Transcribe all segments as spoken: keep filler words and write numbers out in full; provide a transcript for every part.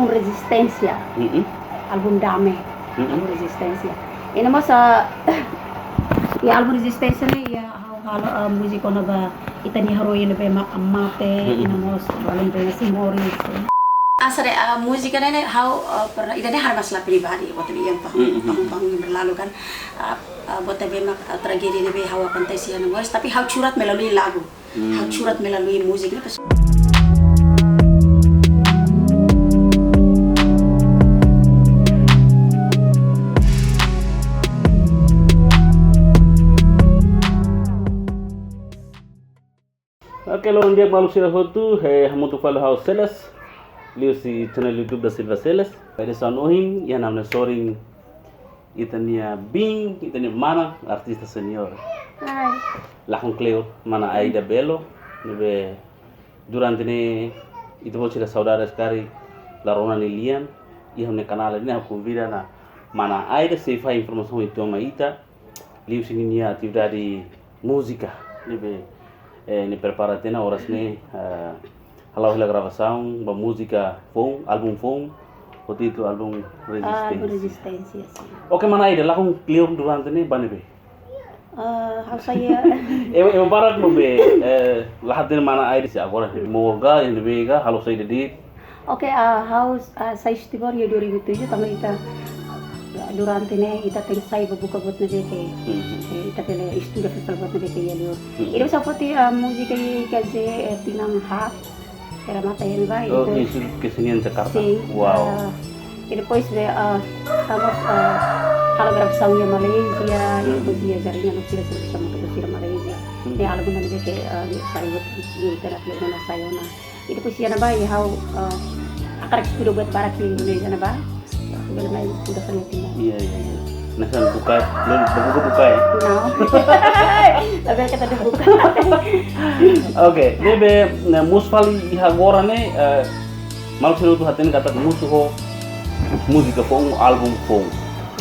Rezisténsia. Mm-mm. Álbum Dame. Mm-mm. Álbum Rezisténsia. Ida-ne'e mós, ah, iha álbum Rezisténsia ne'e, iha ha'u halo, ah, múzika kona-ba ita-nia haroin ne'ebé mak mate, mm-mm, ida-ne'e mós balun be si moris. Hanesan, ah, múzika ne'e, ne'e ha'u, ah, pernah, ida-ne'e haree masalah pribadi, buat ne'ebé iha panggung, mm-mm, panggung-panggung yang berlalu kan. Ah, ah, buat ne'ebé mak, ah, tragédia ne'ebé ha'u akontese iha ne'e mós, tapi ha'u curhat melalui lagu. Hmm. Ha'u curhat melalui múzika ne'e, pessoal. Oke, loron di'ak maluk sira hotu, eh, hamutuk fali ho ha'u Celes, liuhusi channel YouTube Da Silva Celes. Pada saat ohin, iha ami-nia sorin ita-nia biin, ita-nia mana, artista senior. Hai. Lakon kleur, mana Aida Belo, ne'ebé durante ne'e ita-boot sira saudades karik la rona nia lian, iha ha'u-nia kanál ne'e ha'u konvida ona mana Aida sei fahe informasaun uitoan mai ita, liuhusi ninia atividade múzika, ne'ebé, eh, nia prepara tiha ona oras ne'e, eh, hala'o hela gravasaun ba múzika foun, álbum foun, ho títulu álbum Rezisténsia. Ah, álbum Rezisténsia, sin. Oke, mana Aida, lakon kleur durante ne'e ba ne'ebé? Ah, ha'u sai, eh, ema, ema barak mak be, eh, la hatene mana Aida, se agora, morga, ne'ebé ka, halo saida de'it. Oke, ah, ha'u, ah, sai estúdiu iha dua ribu tujuh, tanba ita, durante ne'e ita tenke sai ba buka buat ne'ebé ke, mhm, eh, ita bele estuda fali buat ne'ebé ke iha liur. Mhm. Ida sá foti, ah, múzika i kaze, eh, tinan haat, era mata iha ne'ebá, oh, depois Institut Kesenian Jakarta. Sin, wow. Ah, i depois be, ah, ha'u mós, ah, halo gravasaun iha Malaysia, i, mhm, depois iha jaringan sira, sira sama ke sira Malaysia. Mhm. Ne'e álbum ne'ebé ke, ah, sai buat di internet, le mana sai ona. I depois iha ne'ebá ha'u, eh, hakarak estuda buat barak iha Indonézia ne'ebá. Bele mai estuda fali iha Timor. Iya, iya, iya. Nah, hanesan buka, belum buka-buka ya? Não. Tapi kita ada buka. Oke, ne'ebé, nah, mosu fali iha agora ne'e, eh, maluk sira hotu hatene katak mosu ho múzika foun, álbum foun.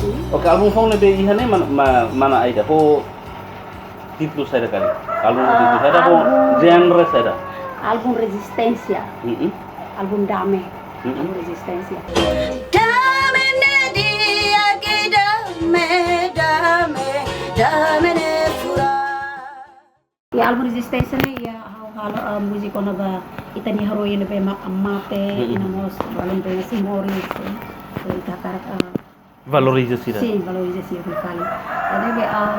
Hmm. Oke, álbum foun ne'ebé iha ne'e mana, ma-, mana Aida? Ho títulu saida karik? Álbum, ah, títulu saida, ho álbum, genre saida? Álbum Rezisténsia. Mm-mm. Álbum Dame. Mm-mm. Álbum Rezisténsia. Dame ne'e di'ak, dame, dame, dame ne'e furak. Iha álbum Rezisténsia ne'e, iha ha'u halo, ah, múzika kona-ba ita-nia haroin ne'ebé mak mate, mm-mm, ida-ne'e mós balun be si moris, eh. So, ita hakarak, ah, valoriza sira. Sin, valoriza sira fali. Ne'ebé, ah,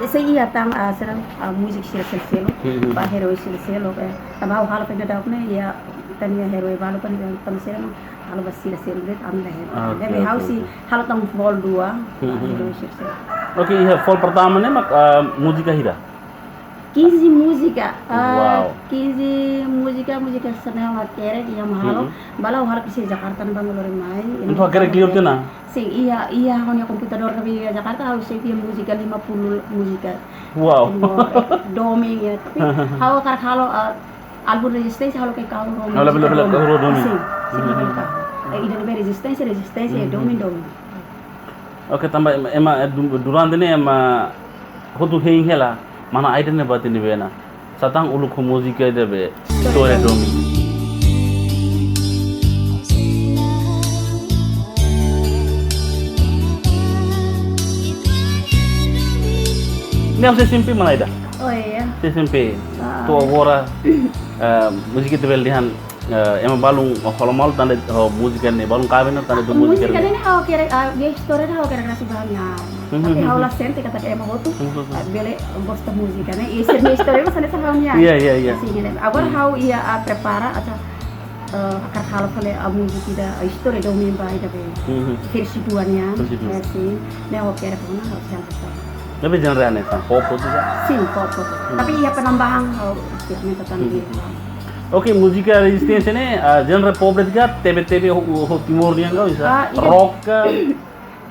sei iha tan, ah, sira, ah, múzika sira seluk-seluk, mhm, ba herói sira seluk, eh. Tanba ha'u halo peda dauk ne'e, iha ita-nia herói balu kan, tanba sira mak halo ba sira seluk de'it, ami la herói. Ah, oke, ne'ebé, oke, ha'u sei, oke, halo tan vol dua, mhm, ba herói sira seluk. Oke, iha vol pertama ne'e mak, ah, múzika hira? Quinze múzika, ah, wow, quinze múzika, múzika sira ne'e hakerek, iha ha'u halo, mhm, balu ha'u hakerek iha Jakarta ne'ebá, lori mai. Entaun hakerek liur tiha ona? Sin, iha, iha ha'u-nia komputadór ne'ebé iha Jakarta, ha'u sei iha múzika lima puluh múzika. Wow. Timor, eh, domin ya. Tapi ha'u hakarak halo, ah, álbum Rezisténsia ha'u hakarak halo, halo, halo, halo, domin. Halo domin. Sin, sin, mhm, hakarak halo. Eh, ida ne'ebé Rezisténsia, Rezisténsia, mhm, domin, domin. Oke, tanba ema, ema, eh, du-, durante ne'e ema hotu hein hela, mana Aida ne'e buat ne'ebé ona. Sá tan uluk ho múzika ida be, istória domin. Ne'e ha'u sei simples mana Aida? Oh, iya. Sei simples. Ah. To'o agora, eh, múzika ita bele dehan, eh, ema balun hola malu tanba ho múzika ne'e, balun kaben tanba ho múzika ne'e. Múzika ne'e ha'u hakerek, ah, iha istória ne'e ha'u hakerek rasik ba ha'u-nia an. Mhm. Tapi ha'u la sente katak ema hotu, mhm, ah, bele gosta múzika ne'e. I sira-nia istória mós hanesan ha'u-nia an. Iya, iya, iya. Sin, ne'e. Agora, mhm, ha'u iha, ah, prepara, atu, eh, hakarak halo fali, ah, múzika ida, ah, istória domin ba ida be. Mhm. Versi dua nian. Versi dua. Eh, sin. Ne'e ha'u hakerek ona, ha'u sei halo fali. Tapi genre hanesan pop hotu ka? Sin, pop hotu. Hmm. Tapi iha penambahan, oh, instrumental tan, hmm, iha. Oke, múzika Rezisténsia ne'e, ah, genre pop de'it ka, tebe-tebe ho, ho Timor nian ka, bisa? Ah, ida, rock ka?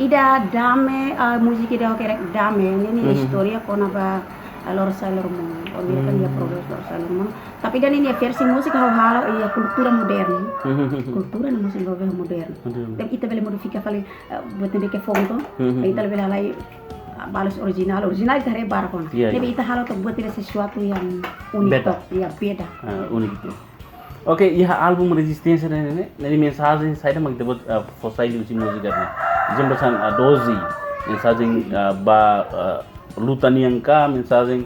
Ida Dame, ah, múzika ida hakerek Dame, ne'e, ne'e, mhm, istória kona-ba, ah, Lorosa'e Loromonu. Ó-nia kan iha, hmm, progres Lorosa'e Loromonu. Tapi ida-ne'e nia versi múzika ha'u halo iha kultura modernu. Hmm. Kultura ne'e múzika ha'u halo modernu. Modernu. Tapi ita bele modifika fali, eh, buat ne'ebé ke foun to. Hmm. Ita bele halai, ah, balu orijinál, orijinál ita haree barak ona. Iya, iya. Tapi ita halo to buat ida sesuatu yang unik. Beda. To. Iya, beda. Ah, unik to. Oke, iha álbum Rezisténsia ne'e, ne'e, ne'e mensajen saida mak ita-boot, ah, fó sai liuhusi múzika ne'e? Ezemplu hanesan, ah, doze, mensajen, ah, ba, ah, luta nian ka, mensajen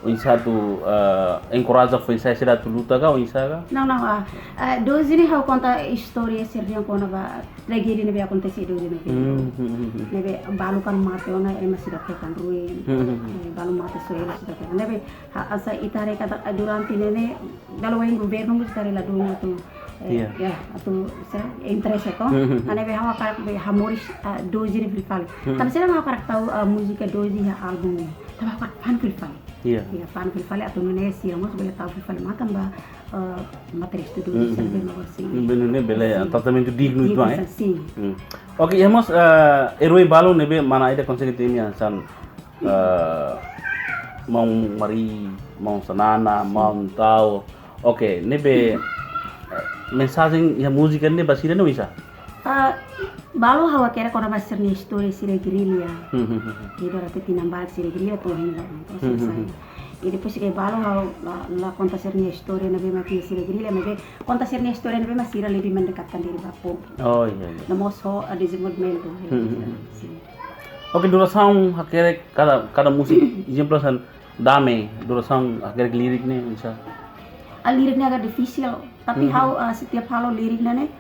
oinsá atu, ah, enkoraja foin-sa'e sira atu luta ka, oinsá ka? Não, não, ah, ah, doze ne'e ha'u konta istória sira-nian kona-ba tragédia ne'ebé akontese doze ne'e. Hmm, hmm, hmm, hmm. Ne'ebé balu kan mate ona, ema sira hetan ruin. Hmm, hmm, hmm. Eh, balu mate soe sira hetan. Ne'ebé ha-, hanesan ita haree katak, ah, durante ne'e ne'e, dala oin governu mós ita haree ladún atu, eh, Iya. ya, atu, se, interese to. Hmm, hmm, hmm. Ne'ebé ha'u hakarak be hamoris, ah, doze ne'e fali fali. Hmm. Tanba saida mak ha'u hakarak tau, ah, múzika doze iha álbum ne'e? Tanba ha'u hakarak fanu fali fali. Iya. Iya, fanu fali fali atu nune'e sira mós bele tau fali fali matan ba, eh, materiál estudu Hmm, sira hmm. bele mós sin. Hmm, bele ne'e bele, Sin. tratamentu dignu Dignu uitoan, eh? sin, sin. Hmm. Oke, iha mós, eh, erói balu ne'ebé mana ida konsege temi hanesan, eh, maun Mari, maun Xanana, maun Tau. Oke, ne'ebé, eh, mensajen iha múzika ne'e ba sira ne'e oinsá? Ah, balu ha'u hakerek kona-ba sira-nia istória sira gerilla. Hmm, hmm, hmm, hmm. Ida rate tinan barak sira gerilla to'o ohin. Hmm, hmm, hmm. I depois ke balu ha'u la, la konta sira-nia istória ne'ebé mak iha sira gerilla, maibé konta sira-nia istória ne'ebé mak sira lebih mendekatkan diri ba povu. Oh, iya, iya. No mós ho, ah, dezenvolvimentu. Hmm, hmm, hmm. Sin. Oke, durasaun hakerek kada, kada múzika, ezemplu hanesan Dame, durasaun hakerek lirik ne'e, oinsá? Ah, lirik ne'e agak difisil, tapi Hmm, hmm. ha'u, ah, setiap halo lirik ne'e,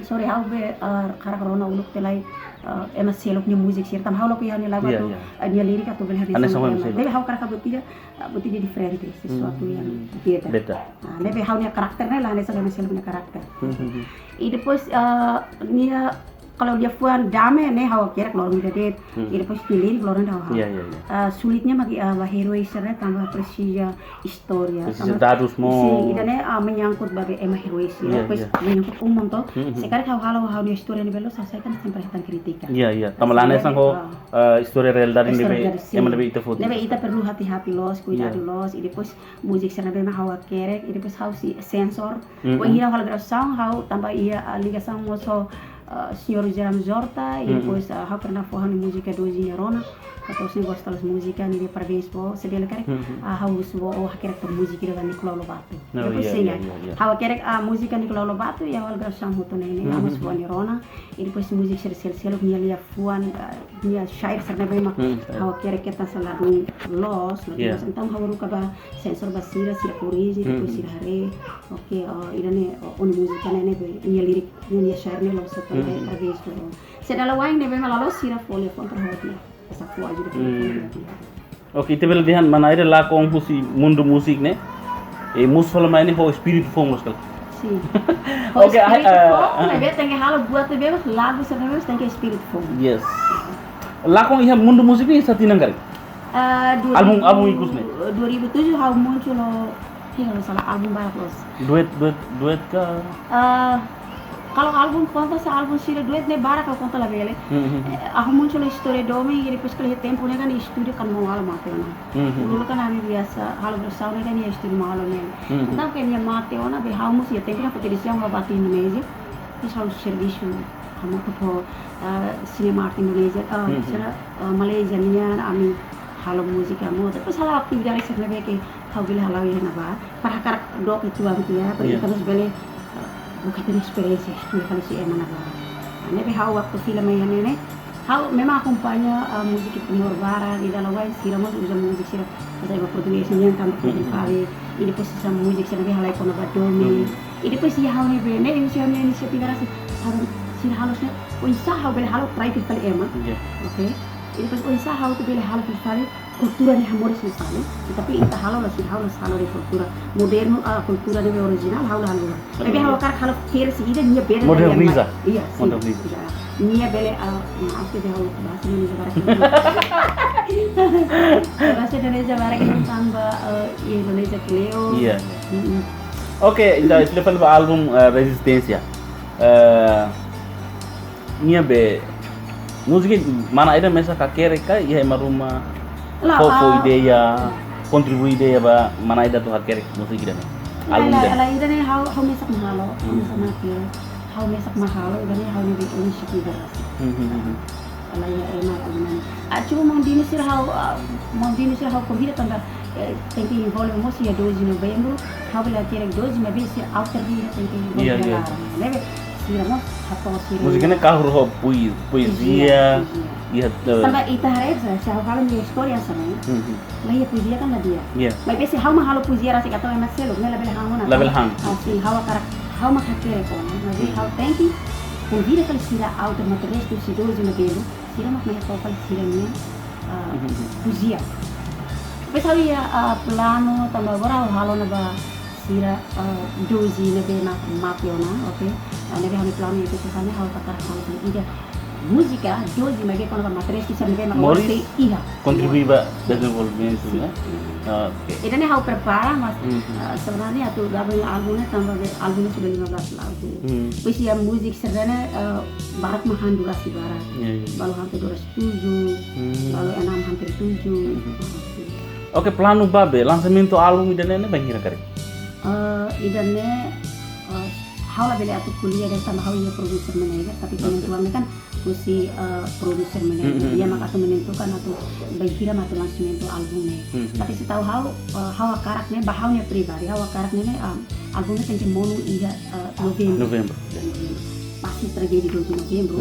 sorry, ha'u be, ah, hakarak rona uluk tiha lai, ah, ema seluk nia múzika sira. Tanba ha'u la ko'alia ha'u-nia lagu Iya, atu, iya. ah, nia lirik atu bele hanesan Hanesan sama ema. sih. Ne'ebé ha'u hakarak buat ida, ah, buat ida diferente, sesuatu Hmm. yang beda. Beda. Ah, ne'ebé ha'u-nia karakter ne'e la hanesan ema seluk nia karakter. Hmm, hmm, hmm. I depois, ah, nia kalau dia fuan Dame ne'e ha'u hakerek loron ida de'it. Hmm. I depois nia lirik loron ida ha'u. Iya, iya, iya. Ah, sulitnya bagi, ah, ba herói sira tanba presiza istória. Presiza Tanba dadus mo. Sin, ida-ne'e, ah, menyangkut ba be ema herói sira. Iya, Depois iya. menyangkut umum to. Hmm, hmm. Se karik ha'u halo ha'u-nia istória ne'ebé loos, ha'u sai kan sempre hetan kritika. Iya, iya. Tanba la Sin, hanesan ho, ah, eh, istória realidade istória ne'ebé, realidade, sin. ema ne'ebé ita foti. Ne'ebé ita perlu hati-hati loos, kuidadu Iya. loos. I depois múzika sira ne'ebé mak ha'u hakerek, i depois ha'u sei sensor. Mm-mm. Wainhira ha'u halo gravasaun, ha'u tanba iha, ah, ligasaun mós ho, ah, señór Jerome Horta, i Mm-mm. depois, ah, ha'u pernah fó ha'u-nia múzika doze nia rona, ha'u fó sini gosta las múzika, nia dehan parabéns ba ó, se bele karik, Mm-hmm. ah, ha'u husu ba ó hakerek tan múzika ida ba Nicolau Lobato. Oh, Depois iya, sin, iya, ah, iya, iya. ha'u hakerek, ah, múzika Nicolau Lobato, i ha'u halo gravasaun hotu ne'e, ne'e, Mm-hmm. ha'u husu ba ó-nia rona, i depois múzika sira seluk-seluk, nia liafuan, ah, nia syair sira ne'ebé mak Hmm, iya. ha'u hakerek hetan sira ladún loos, ladún Iya. loos. Entaun ha'u haruka ba sensor ba sira, sira korrije, depois Hmm. sira haree. Oke, oh, ida-ne'e, oh, ó-nia múzika ne'e, ne'ebé nia lirik, nia syair ne'e loos, entaun Hmm. parabéns ba ó. Se dala wa'in ne'ebé mak la loos, sira fó liafuan para ha'u tiha. Esa fó ajuda para Hmm. ha'u tiha. Oke, ita bele dehan mana ida lakon husi mundu múzika ne'e. I múzika foin mai ne'e ho espíritu foun loos kala. Sin. Ho Oke, ah, espíritu ah, foun, ah. ne'ebé tenke halo buat ne'ebé lagu sira ne'ebé tenke espíritu foun. Yes. Lakon iha mundu múzika ne'e sá tinan karik? Ah, dua ribu, Álbum, álbum ikus ne'e? dua ribu tujuh ha'u muncul ho, iya, kalau sala álbum barak loos. Duet, duet, duet ka? Ah, kalau álbum konta sá álbum sira duet ne'e barak, kalau konta labele. Hmm, hmm, hmm. Eh, ha'u muncul istória domin, i depois kala tempu ne'e kan estúdiu kan malu mate ona. Hmm, hmm, hmm. Uluk kan ami biasa halo gravasaun ne'e kan iha estúdiu malu ne'e. Hmm, hmm. Entaun kan nia mate ona, be ha'u mós iha tempu ne'e ha'u permisi ha'u bá to'o Indonézia. Terus ha'u servisu hamutuk ho, eh, Cinemark Indonesia, eh, Hmm, hmm. sira, eh, Malaysia nian, ami halo múzika hamutuk. Depois halo atividade sira ne'ebé ke ha'u bele hala'o iha ne'ebá. Para hakarak dook uitoan tiha, para Iya. ita mós bele, eh, buka tiha esperiénsia, estúdiu fali husi ema ne'ebá. Ne'ebé ha'u waktu fila mai iha ne'e ne'e, ha'u memang akompaña, eh, múzika Timor barak, i dala wa'in sira mós uza múzika sira, bahasa ema portugés nian tanba Hmm, hmm. fali, i depois sira múzika sira ne'ebé halai kona-ba domin. Hmm. I depois iha ha'u-nia band, ne'e, iha ha'u-nia inisiativa rasik, ha'u sira halo sira, oinsá ha'u bele halo trai fali ema. Iya. Oke. I depois oinsá ha'u atu bele halo fali kultura ne'e hamoris fali. Tapi ita halo la sira halo, halo de'it kultura modernu, ah, kultura ne'ebé orijinál halo, halo. Tapi Iya. ha'u hakarak halo versi ida nia beda dari yang Moderniza. lain. Iya, sin. Moderniza. Iya. Nia bele, ah, maaf ya, ha'u bahasa Indonesia barak. Bahasa Indonesia barak itu tanba, eh, Indonesia Cleo. Iya. Mm-mm. Oke, ita fila fali ba álbum, eh, Rezisténsia. Eh, nia be múzika mana ida mesak hakerek ka iha ema ruma Lae, fó, fó ah, ideia, kontribui ideia ba mana ida atu hakerek múzika ida-ne'e? Lae, Álbum lae, ida-ne'e? lae, ida-ne'e ha'u, ha'u mesak mak halo, ha'u Hmm. mesak mak halo, ha'u mesak mak halo, ida-ne'e ha'u-nia inisiativa. Hmm, hmm, hmm, hmm. Lae, iha ema ruma. Ah, cuma maun Dino sira ha'u, ah, maun Dino sira ha'u konvida tanba eh, tenke envolve mós iha doze novembru, ha'u bele hatene doze maibé sira autor nian tenke envolve. Iya, iya. Laran. Ne'ebé sira mós hato'o sira. Múzika ne'e kahur ho poe-, poezia, poezia, poezia. Iha, eh, tanba ita haree, se ha'u halo nia istória hanesan ne'e. Mhm. La iha poezia kan la di'ak. Iya. Maibé se ha'u mak halo poezia rasik atu ema seluk, ne'e labele han ona. Labele han. Ah, se ha'u hakarak, ha'u mak hakerek ona, maibé ha'u tenke konvida fali sira autor materiál tu si doze novembru, sira mak mai hato'o fali sira-nia, ah, poezia. Depois ha'u iha, ah, planu tanba agora ha'u halo ona ba sira, ah, doze ne'ebé mak mate ona, oke. Ah, ne'ebé ha'u-nia planu iha ke sana ha'u hakarak halo ida múzika doze maibé kona-ba materiál sira ne'ebé mak Moris sei iha kontribui ba dezenvolvimentu, sin, ya? Oke. Ida-ne'e ha'u prepara, mas, ah, sebenarnya atu gabung iha álbum ne'e tanba be álbum sudah lima belas lagu. Depois iha múzika sira-ne'e, eh, barak mak han durasi barak. Iya, iya. Balu hampir dua ratus tujuh, balu enam hampir tujuh. Oke, planu ba be, lansamentu álbum ida-ne'e ne'e bainhira karik? Eh, ida-ne'e, eh, ha'u labele atu ko'alia de'it tanba ha'u iha produser manager, tapi penentuan ne'e kan husi, eh, produser manager. Dia mak atu menentukan atu bainhira mak atu lansamentu álbum ne'e. Tapi setahu ha'u, eh, ha'u hakarak ne'e, ba ha'u-nia pribadi, ha'u hakarak ne'e, ne'e, eh, álbum ne'e tenke monu iha, eh, novembru. Novembru, ya. Pasti tragédia doze novembru.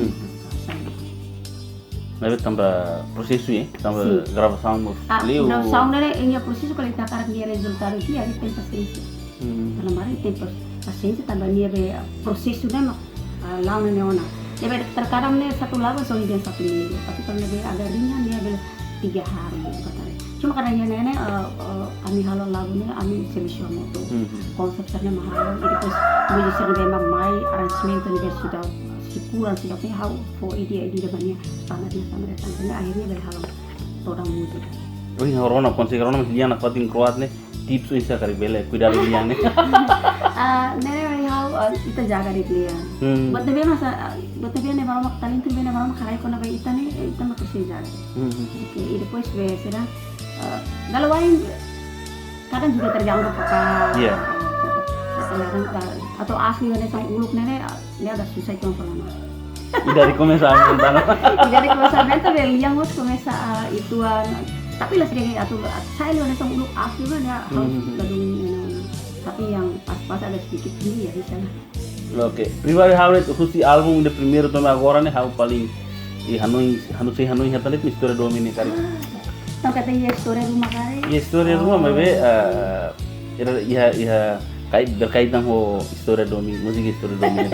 Maibé tanba prosesu, ya, tanba gravasaun mós liu. Ah, gravasaun ne'e, nia prosesu kalau ita hakarak nia rezultadu di'ak, ita tenke pasiénsia. Tanba mari tenke pasiénsia tanba nia be prosesu ne'e mak, ah, la'o ne'e ona. Ne'ebé terkadang ne'e satu lagu só iha satu minggu, tapi kalau ne'ebé agak ringan nia bele tiga hari, empat hari. Cuma karena iha ne'e ne'e, eh, eh, ami halo lagu ne'e ami selesaun hotu. Konsep sira-ne'e mak halo, i depois múzika sira-ne'ebé mak mai, aransementu ne'ebé seidauk, sira-nia aransementu ne'e ha'u fó ide-ide ba nia, tanba nia, tanba nia, tanba nia, akhirnya bele halo todan múzika. Oh, iha rona, konsege rona mak lian na kuatin kroat ne'e, tips oinsá karik bele kuidadu lian ne'e. Ah, ne'e mai ha'u, ah, ita jaga de'it lian. Buat ne'ebé mak sa, ah, buat ne'ebé ne'e Maromak, talentu ne'ebé ne'e Maromak haraik kona-ba ita ne'e, eh, ita mak presiza jaga. Oke, i depois be sira, eh, dala bain kadang juga terganggu vokal. Iya. Kadang, eh, atau asli hanesan uluk ne'e ne'e, ah, ne'e agak susah itu apa lama. I dari komesamentu, entaun. I dari komesamentu be lian mós komesa, ah, ituan. Tapi la sering atu, ah, sai lian hanesan uluk asli ne'e, ya, harus ladún, you know. Tapi yang pas-pas ada sedikit tinggi ya bisa lah. Oke, pribadi ha'u ne'e husi álbum de primeiru to'o agora ne'e ha'u paling, i hanoin, hanoin, sei hanoin hatán de'it istória domin ne'e karik. Ah, entaun katak iha istória ruma karik? Iha istória ruma, oh, maibé, eh, iha, iha, iha kai-, berkaitan ho istória domin, múzika istória domin.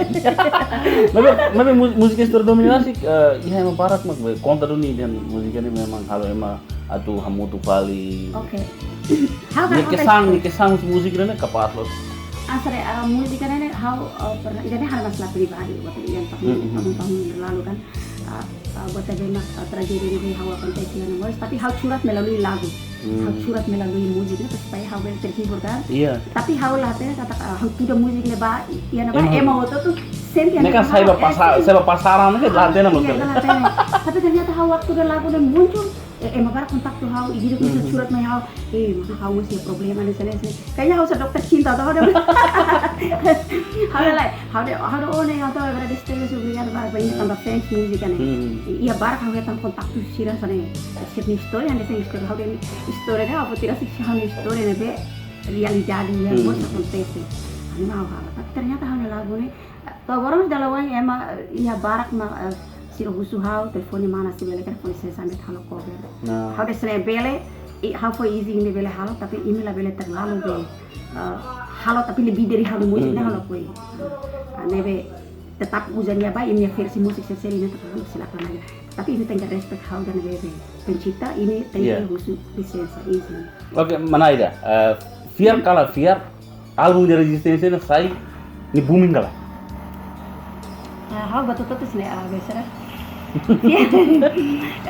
Maibé, maibé mu-, múzika istória domin ne'e rasik, eh, iha ema barak mak be konta duni dehan múzika ne'e memang halo ema atu hamutuk fali. Oke. Ha'u kan nia kesan, nia kesan husi múzika ne'e kapás loos. Ah, sere, ah, múzika ne'e ha'u, eh, pernah, ida-ne'e ha'u-nia masalah pribadi, waktu yang tahun, tahun-tahun lalu kan. Ah, ah, buat tadi nak, ah, tragédia ne'ebé ha'u akontese iha ne'e mós, tapi ha'u curhat melalui lagu. Ha'u curhat melalui múzika ne'e supaya ha'u bele terhibur kan. Iya. Tapi ha'u la hatene katak, ah, ha'u tuda múzika ne'e ba, iha ne'ebá ema hotu-hotu sente. Ne'e kan hanesan sai ba pasa-, sai ba pasaran ne'e la hatene. Iya, la hatene. Tapi ternyata ha'u waktu tuda lagu ne'e muncul, eh, ema barak kontaktu ha'u, i depois curhat mai ha'u, eh, mana ha'u mós iha problema ne'e, ne'e, ne'e. Kayaknya ha'u hanesan dokter cinta atau ada. Ha'u dehan lae, ha'u dehan, ha'u dehan, oh, ne'e, ha'u dehan, berarti stay, obrigadu barak ba imi tanba fans múzika ne'e. Iha barak ha'u hetan kontaktu sira hanesan ne'e. Sira-nia istória, hanesan istória, ha'u dehan istória ne'e, ha'u tidak sih ha'u-nia istória ne'ebé realidade ne'e mós akontese. Ha'u halo, ha'u halo. Tapi ternyata ha'u-nia lagu ne'e, to'o agora mós dala bain ema iha barak mak, eh, sira husu ha'u, telefone mana se bele kan fó lisensa ami halo cover. Nah. Ha'u dehan se bele, i ha'u fó izin imi bele halo, tapi imi labele terlalu be, eh, halo tapi lebih dari ha'u-nia múzika ne'e ha'u lakohi. Ah, ne'ebé tetap uza nia ba, imi-nia versi múzika sendiri ne'e tetap silakan aja. Tapi imi tenke respect ha'u dehan ne'ebé be pencipta, imi tenke husu lisensa, izin. Oke, mana Aida, eh, fiar ka la fiar, álbum de rezisténsia ne'e sai, ne'e booming ka lae? Ah, ha'u buat hotu-hotu sini, ah, biasa lah.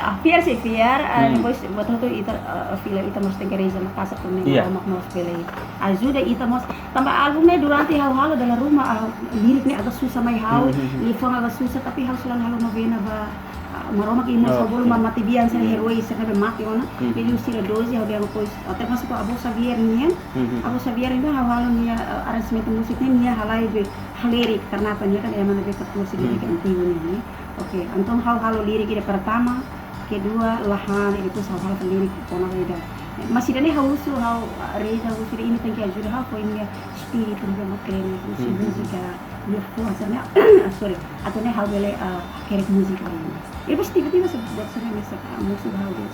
Ah, fiar sih fiar, ah, depois buat hotu-hotu ita, ah, fila ita mós tenke reza maka'as atu Maromak mós bele ajuda ita mós. Tanba álbum ne'e durante ha'u halo dala ruma, ah, lirik ne'e agak susah mai ha'u, liafuan agak susah, tapi ha'u selalu halo novena ba ah, Maromak imi mós bolu mak mate-bian sira herói sira ne'ebé mate ona. Jadi sira doze ha'u dehan depois, ah, termasuk Avó Xavier nian. Avó Xavier ida ha'u halo nia, eh, aransementu múzika ne'e nia halai be halerik karena apa nia kan ema ne'ebé katuas sira ne'ebé antigu nian, ne'e. Oke, entaun ha'u halo lirik ida pertama, kedua la han, i depois ha'u halo lirik kona-ba ida. Mas ida-ne'e ha'u husu, ha'u, ah, reza, ha'u husu ida-ne'e tenke ajuda ha'u, fó imi-nia espíritu, imi-nia matéria, husi Hmm. múzika, imi-nia forsa, ne'e, sorry, atu nune'e ha'u bele, ah, hakerek múzika ida-ne'e. Depois tiba-tiba se buat sira-ne'e, ah, mosu ba ha'u de'it.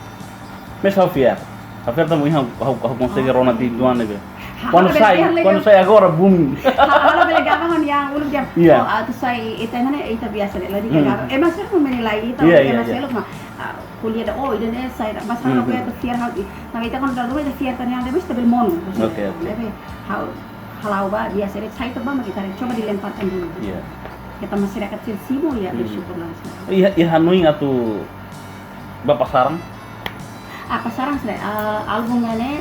Mas ha'u fiar. Ha'u fiar tanba ha'u, ha'u, ha'u konsege Ah. rona tiha uitoan ne'ebé. Ha'u Kuandu bele sai, fiar legal. kuandu sai agora, boom. Ha'u bele gaba ha'u-nia uluk dehan. Iya. Oh, atu sai, ita mana, ita biasa de'it, la diga Hmm. gaba. Eh, mas ha'u menilai ita, Iya, eh, iya, mas iya. ha'u ma, ah, ko'alia dehan, oh, ida-ne'e sai, mas ha'u Hmm, bele hmm. atu fiar ha'u, tanba ita kuandu dala ruma ita fiar tan ha'u dehan, mas ita bele monu. Oke, oke. Ne'ebé, ha'u, ha'u ba, biasa de'it, sai ita ba, mak ita coba dilemparkan dulu. Iya. Keta masyarakat sensível ya, Hmm. bersyukur langsung. Iha, iha hanoin atu ba pasaran? Ah, pasaran sira, ah, album ne'e,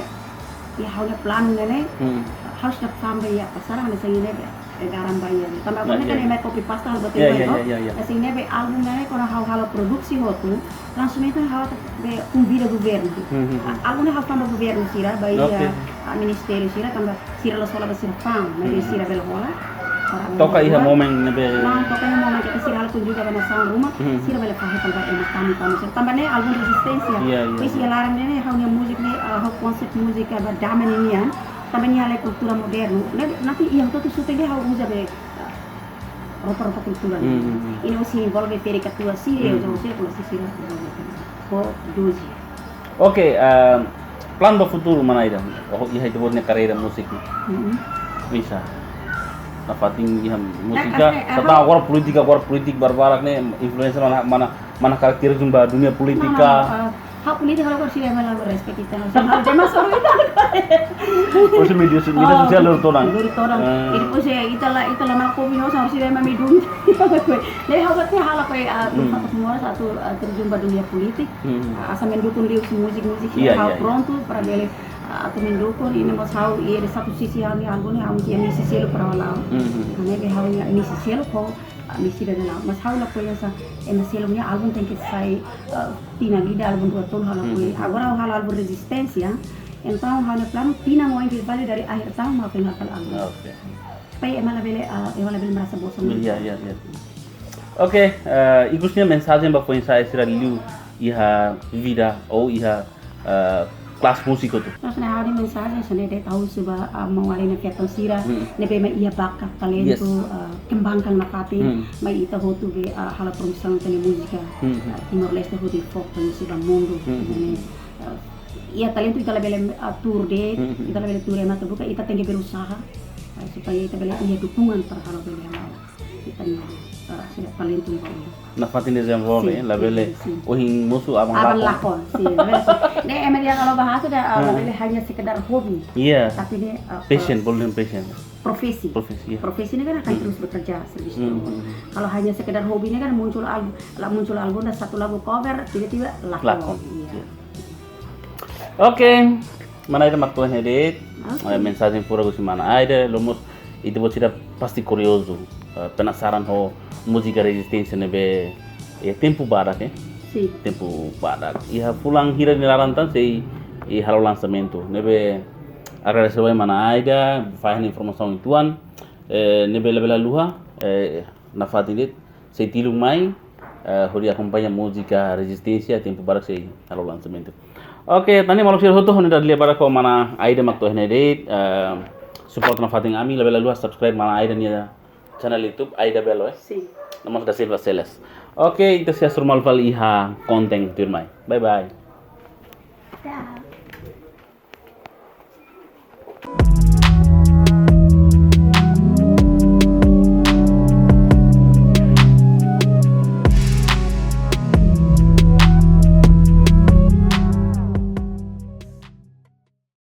iha ha'u-nia planu ne'e, Hmm. ha'u seidauk fó ba iha pasaran, hanesan ne'e, eh, garam ba iha. Tanba Nah, ne'e kan iya. ema copy paste halo buat Iya, ema iya, itu. iya, iya, iya. Hanesan ne'e, album ne'e, kuandu ha'u halo produksi hotu, langsung entaun ha'u atu be konvida governu. Hmm, hmm, hmm. Ah, album ne'e ha'u fó ba governu sira, ba iha, Oke. ah, ministériu sira, tanba sira la sola ba sira fa'an, mas Hmm. sira bele hola. Para Toka iha buat. momen ne'ebé. Nah, toka iha momen katak sira halo kunjunga ba nasaun ruma, Hmm. sira bele fahe tanba ema tama tama sira. Tanba ne'e album rezisténsia. Iya, iya, Pois iya. iha laran ne'e, ne'e ha'u-nia múzika ne'e, ah, ha'u konsep múzika ba dame ninian. Tanba nia halo kultura modernu. Ne'e, nanti iha hotu-hotu shooting ne'e ha'u uza be, ah, roupa-roupa kultura. Hmm, hmm, hmm. Ida-ne'e sei envolve ferik-katuas sira, Hmm. uza uza kulasi sira. Ho doze. Oke, eh, planu ba futuru mana ida? Oh, iha ita-boot nia karreira múzika. Mm-mm. Bisa. Nafatin iha múzika. Oke, Tanba agora polítika, agora polítika barbarak ne'e, influénsia mana, mana, mana karakter jumpa dunia polítika. Nah, nah, nah, eh, ha'u polítika ha'u sira ema la respeita ita. Ha'u dema soru ita. Oh, se mídia, mídia Oh, sosiál loro todan. loro todan. Ah. Ida-ne'e, eh, ita la, ita la mau kopi, ha'u sira ema midung. Ne'e ha'u buat ne'e halo ko, eh, Hmm. fakat semua satu, eh, terjun ba dunia politik. Hmm. Ah, asa mendukung liu husi múzika, múzika Iya, ha'u iya, iya. prontu para bele, ah, atu mendukung, ida-ne'e mós ha'u, iha satu sisi ha'u-nia album ne'e ha'u mesti misi selo para ha'u la'o. Hmm, hmm. Karena be ha'u-nia misi selo ko, ah, misi dada la'o. Mas ha'u lakohi hanesan ema seluk nia album tenke sai, ah, tinan ida, album rua tolu ha'u lakohi. Hmm, hmm. Agora ha'u halo album rezisténsia. Entaun ha'u-nia planu tinan oin ke vale dari akhir tahun ha'u tenke halo album. Oke. Supaya ema labele, ah, ema labele merasa bosan. Iya, iya, iya. Oke, eh, ikusnya mensajen ba foin-sa'e sira liu iha vida ou iha, eh, klase múzika hotu. Nah, ha'u-nia mensajen sira ne'e de'it, ha'u husu ba, ah, maun-alin feton sira, Hmm. ne'ebé mak iha bakat talentu, Yes. ah, kembangkan nafatin, Hmm. mai ita hotu be, ah, halo promosaun ita-nia múzika, Hmm, hmm. ah, Timor-Leste hotu fó ba mundu. Hmm, hmm, Ne'e, hmm. ah, iha talentu ita labele, ah, tuur de'it, Hmm, hmm. ita labele tuur ema atu buka, ita tenke berusaha, ah, supaya ita bele iha dukungan para halo bele halo. Ita-nia, eh, sira talentu ba oin. Nafatin dezenvolve, Sin, eh, labele sin, sin. ohin mosu aban Aban lakon. lakon, sin, labele sin. Ne'e, ema dehan kalau bahasa dah, eh, Ah. labele hanya sekedar hobi. Iya. Tapi ne'e, eh, Passion, eh, boleh passion. profesi. Profesi, iya. Profesi ne'e kan akan Hmm. terus bekerja, service Hmm, terus. hmm, hmm. Kalau hanya sekedar hobi ne'e kan muncul al-, la muncul album dah satu lagu cover, tiba-tiba lakon. Lakon. Iya. Iya. Oke, mana Aida mak to'o iha ne'e de'it. Oke. Eh, mensajen furak husi mana Aida, no mós ita-boot sira pasti kuriozu, eh, penasaran ho múzika rezisténsia ne'ebé, eh, tempu badak, eh? Sin. Tempu badak. Iha fulan hira nia laran tan sei, eh, halo lansamentu. Ne'ebé agradese ba mana Aida, fahe informasaun uitoan, eh, ne'ebé labele haluha, eh, nafatin de'it, sei tilun mai, eh, hodi akompaña múzika rezisténsia, tempu badak sei halo lansamentu. Oke, tan ne'e maluk sira hotu, ha'u-nia dada lia badak ho mana Aida mak to'o iha ne'e de'it, eh, suporta nafatin ami, labele haluha subscribe mana Aida nia channel YouTube, Aida Belo, eh? Sin. No mós da Silva Celes. Oke, ita sei hasoru malu fali iha konten tuirmai. Bye bye. Dah.